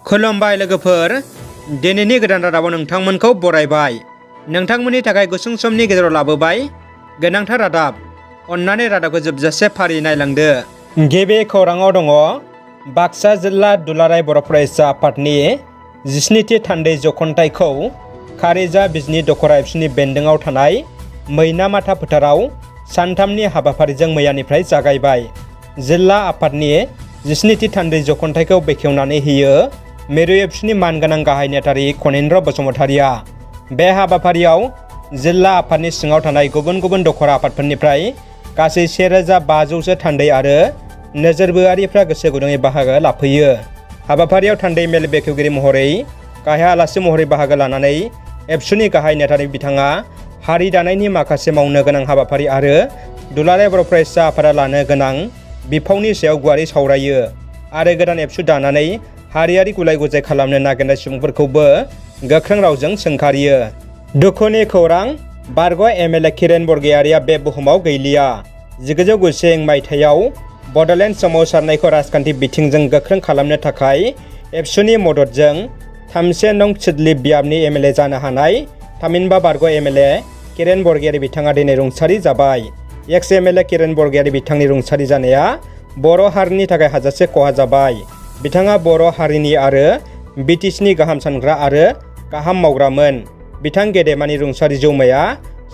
खुलुमबाय लोगोफोर, दिनैनि गोदान रादाबाव नोंथांमोनखौ बरायबाय। नोंथांमोननि थाखाय गुसुं समनि गेजेराव लाबोबाय गोनांथार रादाब। अन्नानै रादाबखौ जोबजासे फारि नायलांदो। गिबि खौराङाव दङ बाक्सा जिल्ला दुलाराय बर' फरायसा आफादनि 17थि थान्दै जख'न्थाइखौ खारिजा बिजनि दख'रा एबसुनि बेन्दोङाव थानाय मैनामाथा फोथाराव सानथामनि हाबाफारिजों मैयानिफ्राय जागायबाय। जिल्ला आफादनि 17थि थान्दै जख'न्थाइखौ बेखेवनानै होयो मिरु एबसुनि मानगोनां गाहाय नेहाथारि खनेन्द्र बसुमतारिया। बे हाबाफारियाव जिल्ला आफादनि सिङाव थानाय गुबुन गुबुन दख'रा आफादफोरनिफ्राय गासै 1500सो थान्दै आरो नोजोरबोआरिफ्रा गोसो गुदुङै बाहागो लाफैयो। हाबाफारियाव थान्दै मेल बेखेवगिरि महरै गाहाय आलासि महरै बाहागो लानानै एबसुनि गाहाय नेहाथारि बिथाङा हारि दानायनि माखासे मावनो गोनां हाबाफारि आरो दुलाराय बर' फरायसा आफादा लानो गोनां बिफावनि सायाव गुवारै सावरायो आरो गोदान एबसु दानानै हारियारि गुलाय गुजाय खालामनो नागिरनाय सुबुंफोरखौबो गोख्रों रावजों सोंखारियो। दुखुनि खौरां, बारग' MLA किरेन बरगयारिया बे बुहुमाव गैलिया। 1991 मायथाइयाव बड'लेण्ड सोमावसारनायखौ राजखान्थि बिथिंजों गोख्रों खालामनो थाखाय एबसुनि मददजों 3 नं सिदलि बियाबनि MLA जानो हानाय थामहिनबा बारग' MLA किरेन बरगयारि बिथाङा दिनै रुंसारि जाबाय। एक्स MLA किरेन बरगयारि बिथांनि रुंसारि जानाया बर' हारिनि थाखाय हाजासे खहा जाबाय। बिथाङा बर' हारिनि आरो BTCनि गाहाम सानग्रा आरो गाहाम मावग्रामोन। बिथां गेदेमानि रुंसारि जौमाया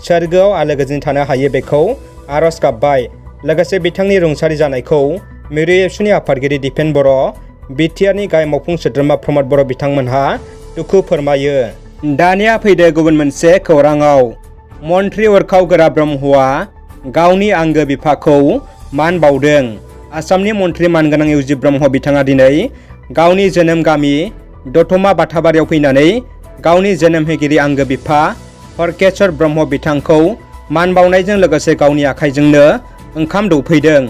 सोरगोआव आलो गोजोनै थानो हायो बेखौ आरज गाबबाय। लोगोसे बिथांनि रुंसारि जानायखौ मिरु एबसुनि आफादगिरि दिपेन बर', BTRनि गाहाय मावफुं सोद्रोमा प्रमद बर' बिथांमोनहा दुखु फोरमायो। दानिया फैदो गुबुन मोनसे खौराङाव। मन्त्रि उरखाव गोरा ब्रह्मआ गावनि आंगो बिफाखौ मान बावदों। आसामनि मन्त्रि मानगोनां इउजि ब्रह्म बिथाङा दिनै गावनि जोनोम गामि दतमा बाथाबारियाव फैनानै गावनि जोनोम होगिरि आंगो बिफा हरकेश्वर ब्रह्म बिथांखौ मान बावनायजों लोगोसे गावनि आखाइजोंनो ओंखाम दौफैदों।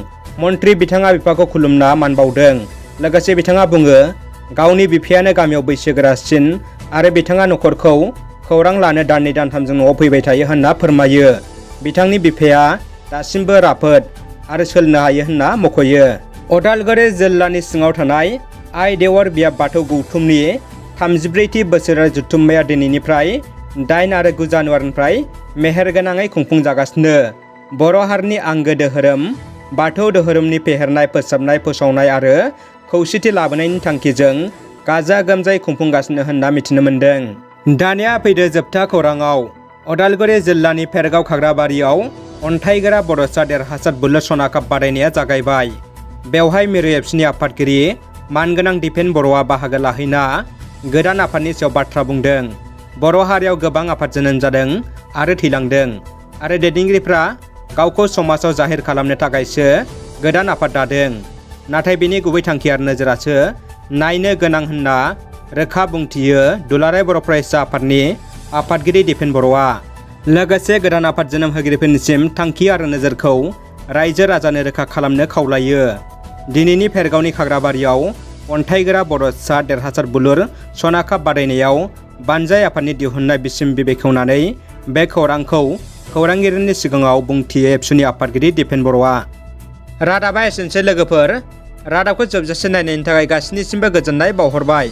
मन्त्रि बिथाङा बिफाखौ खुलुमना मान बावदों। लोगोसे बिथाङा बुङो गावनि बिफायानो गामियाव बैसोगोरासिन आरो बिथाङा न'खरखौ खौरां लानो दाननै दानथामजों न'आव फैबाय थायो होनना फोरमायो। बिथांनि बिफाया दासिमबो राफोद आरो सोलिनो हायो होनना मख'यो। अदालगुरि जिल्लानि सिङाव थानाय आइ देवर बियाब बाथौ गौथुमनि 34थि बोसोरारि जथुम्माया दिनैनिफ्राय 8 आरो 9 जानुवारिनिफ्राय मेहेरगोनाङै खुंफुंजागासिनो। बर' हारिनि आंगो दोहोरोम बाथौ दोहोरोमनि फेहेरनाय, फोसाबनाय, फोसावनाय आरो खौसेथि लाबोनायनि थांखिजों गाजा गोमजायै खुंफुंगासिनो होनना मिथिनो मोन्दों। दानिया फैदो जोबथा खौराङाव। अदालगुरि जिल्लानि फेरगाव खाग्राबारियाव अन्थाइगोरा बड'सा देरहासार बुलुर सना काप बादायनाया जागायबाय। बेवहाय मिरु एबसुनि आफादगिरि मानगोनां दिपेन बर'आ बाहागो लाहैना गोदान आफादनि सायाव बाथ्रा बुंदों। बर' हारियाव गोबां आफाद जोनोम जादों आरो थैलांदों आरो दैदेनगिरिफ्रा गावखौ समाजाव जाहिर खालामनो थाखायसो गोदान आफाद दादों। नाथाय बिनि गुबै थांखि आरो नोजोरासो नायनो गोनां होनना रोखा बुंथियो दुलाराय बर' फरायसा आफादनि आफादगिरि दिपेन बर'आ। लोगोसे गोदान आफाद जोनोम होगिरिफोरनिसिम थांखि आरो नोजोरखौ रायजो राजानो रोखा खालामनो खावलायो। दिनैनि फेरगावनि खाग्राबारियाव अन्थाइगोरा बड'सा देरहासार बुलुर सना काप बादायनायाव बानजाय आफादनि दिहुननाय बिसम्बि बेखेवनानै बे खौरांखौ खौरांगिरिनि सिगाङाव बुंथियो एबसुनि आफादगिरि दिपेन बर'आ। रादाबा एसेनोसै लोगोफोर। रादाबखौ जोबजासे नायनायनि थाखाय गासैनिसिमबो गोजोननाय बावहरबाय।